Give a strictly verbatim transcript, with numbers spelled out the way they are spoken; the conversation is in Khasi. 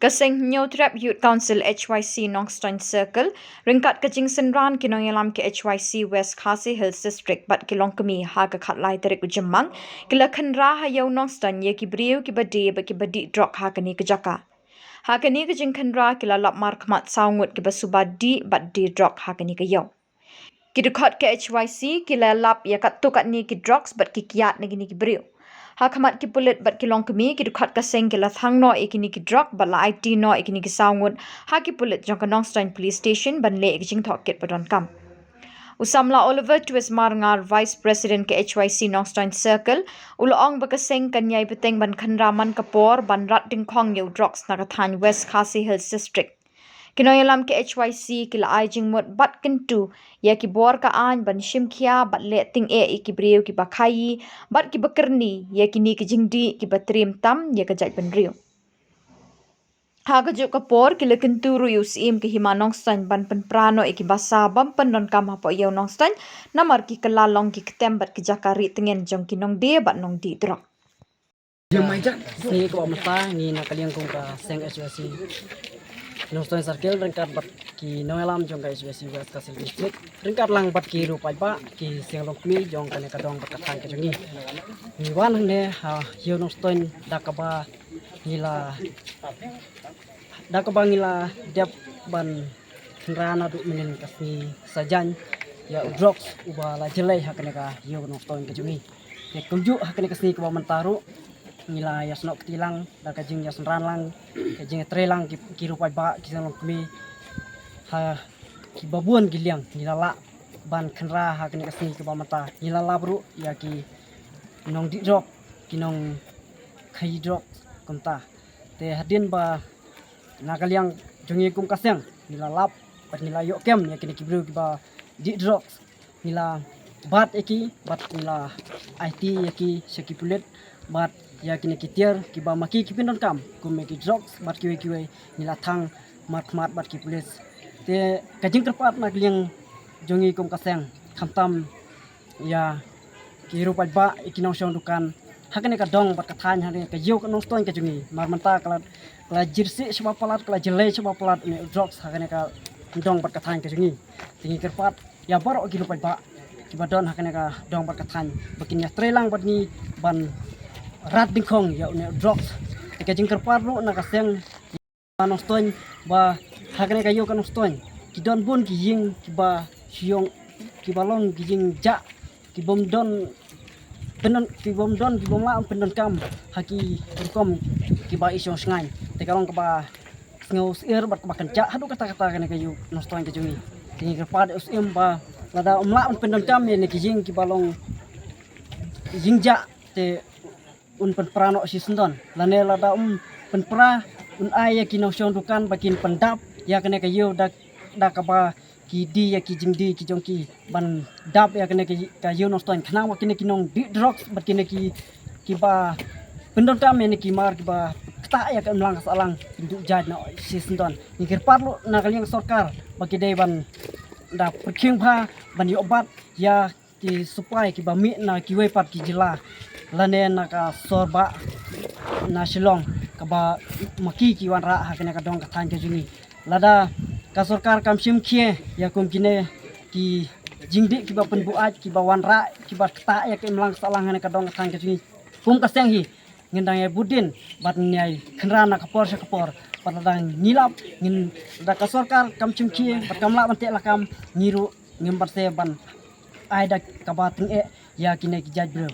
Ka seng Hynñiewtrep Youth Council H Y C Nongstoiñ Circle, ryngkat ka jingsynran ki nongïalam ka H Y C West Khasi Hills District bad ki longkmie, ha ka khatlai tarik u Jymmang, ki la khynra ha Ïew Nongstoiñ ïa ki briew kiba die bad kiba dih drok ha kane ka jaka. Ha kane ka jingkhynra ki la lap markhmat saw ngut kiba suba dih bad die drok ha kane ka ïew. Ki dkhot ka H Y C ki la lap ïa katto katne ki drugs bad ki kiad na kine ki briew. Ha khmat ki pulit bad ki longkmie, ki dkhot ka seng ki la thang noh ïa kine ki drok bad la aiti noh ïa kine ki saw ngut ha ki pulit jong ka Nongstoiñ Police Station ban leh ïa ki jingtohkit ba donkam. U samla Oliver Twist Marngar, Vice President ka H Y C Nongstoiñ Circle, u la ong ba ka seng kan ïai bteng ban khynra man ka por ban rat dyngkhong ïa u drugs na ka thaiñ West Khasi Hills District. Ki nongïalam ka H Y C ki la ai jingmut bad kyntu ïa ki bor ka aiñ ban shim khia bad leh tyngeh ïa ki briew kiba khaïi bad kiba kyrni ïa kine ki jingdih kiba triem tam ïa ka jaitbynriew. Ha kajuh ka por ki la kyntu ruh ïa u Syiem ka Hima Nongstoiñ ban pynpra noh ïa ki basa bym pyndonkam hapoh Ïew Nongstoiñ, namar ki kylla long ki ktem bad ki jaka rieh tngen jong ki nongdie bad nongdih drok. Sngi kaba mynta ngi na ka liang kum ka seng H Y C Nongstoiñ Circle ryngkat bad ki nongïalam jong ka H Y C West Khasi District ryngkat lang bad ki riew paidbah, ki seng longkmie jong kane ka dong bad ka thaiñ ka jong ngi. Ngi wan hangne ha Ïew Nongstoiñ da kaba ngi la, da kaba ngi la dep ban khynra naduh mynnin ka sngi Saitjaiñ ïa u drugs uba la jlei ha kane ka Ïew Nongstoiñ ka jong ngi. Te kumjuh ha kane ka sngi kaba mynta ruh ngi la ïasnoh kti lang da ka jingïasynran lang, ka jingtrei lang ki, ki riew paidbah, ki seng longkmie, ha kiba bun ki liang ngi la lah ban khynra ha kane ka sngi kaba mynta. Ngi la lap ruh ïa ki nongdih drok, ki nongkhaïi drok kumta. Te hadien ba na ka liang jong ngi kum ka seng ngi la lap bad ngi la ïoh kem ïa kine ki briew kiba dih drok, ngi la bat ïa ki bad ngi la aiti ïa ki sha ki pulit bad ïa kine ki tiar kiba ma ki ki pyndonkam kum ïa ki drugs bad kiwei kiwei, ngi la thang markhmat bad ki pulit. Te ka jingkyrpad na ka liang jong ngi kum ka seng, khamtam ïa ki riew paidbah, ïa ki nongshong dukan ha kane ka dong bad ka thaiñ, ha kane ka Ïew ka Nongstoiñ ka jong ngi, namar mynta ka la, ka la jirsih shaba palat, ka la jlei shaba palat une u drugs ha kane ka dong bad ka thaiñ ka jong ngi. Te ngi kyrpad ïa baroh ki riew paidbah kiba don ha kane ka dong bad ka thaiñ ba kin ïatrei lang bad ngi ban rat dyngkhong ïa une u drugs. Te ka jingkyrpad ruh na ka seng Nongstoiñ ba ha kane ka Ïew ka Nongstoiñ ki don bun ki ïing kiba shu ïong, kiba long ki ïing jah, ki bym don pyndon, ki bym don, ki bym lah pyndonkam ha ki rukom kiba i shong shngaiñ. Te ka long kaba sngewsyier bad kaba kynjah haduh katta katta kane ka Ïew Nongstoiñ ka jong ngi. Te ngi kyrpad ïa u Syiem ba lada um lah pyndonkam ïa kine ki ïing kiba long ïing jah, te un pynpra noh shisyndon, lane lada um pynpra, un ai ïa ki nongshong dukan ba kin pyndap ïa kane ka ïew da, da kaba ki die ïa ki jingdie ki jong ki ban dap ïa kane ka, ka Ïew Nongstoiñ, khnang ba kine ki nongdie drugs bad kine ki, kiba pyndonkam ïa kine ki mar kiba ktah ïa ka imlang ka sahlang kin duh jait noh shisyndon. Ngi kyrpad ruh na ka liang sorkar ba ki dei ban da pyrkhing bha ban ïoh bat ïa ki sipai kiba mih na kiwei pat ki jylla, lane na ka sor bah na Shillong, kaba ma ki ki wanrah ha kane ka dong ka thaiñ ka jong ngi. Lada ka sorkar kam shim khie ïa kum kine ki jingdie kiba pynbuaid, kiba wanrah, kiba ktah ïa ka imlang ka sahlang ha kane ka dong ka thaiñ ka jong ngi, kum ka seng hi ngin dang ïai bud dien bad ngin ïai kynran na ka por sha ka por. Bad lada ngi lap, ngin, lada ka sorkar kam shim khie bad kam lah ban teh lakam, ngi ruh ngim banse ban ai da kaba tyngeh ïa kine ki jait briew.